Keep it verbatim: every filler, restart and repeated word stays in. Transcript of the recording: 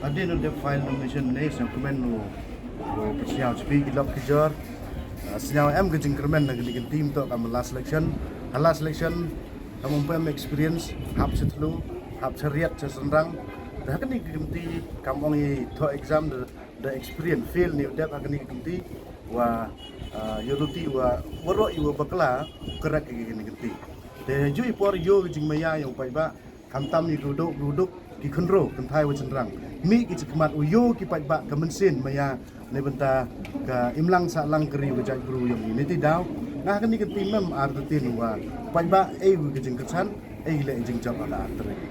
Hadien u dep file nomination ne sñiawkmen u, u pynsiaw chipi ki lok ki jor. Ah, sñiaw em ka jingkyrmen na kani ka team toh kam last selection. Ha last selection kam ym pu em experience, hap cha thlu, hap cha riat cha chynrang. Da kani ka kynti kam ong i thoh exam da, da experience, fail ni u dep ha kani ka kynti wa, ah, yoh luti wa waroh i wa bakla u crack ka kani ka kynti. Te ju i por yoh ka jingmaya yong u paidbah, khamtam i kuduk kuduk ki khynroo kynthai wa chynrang. Mih ki chakhmat u yoh ki paidbah ka mynsiem maya neibynta ka imlang sahlang ka ri wa jaitbru yong i. Neiti daw nga ha kani ka team mem artatien wa paidbah ei wa ka jingkyrchan, ei leh i jingjop ha ka artatien.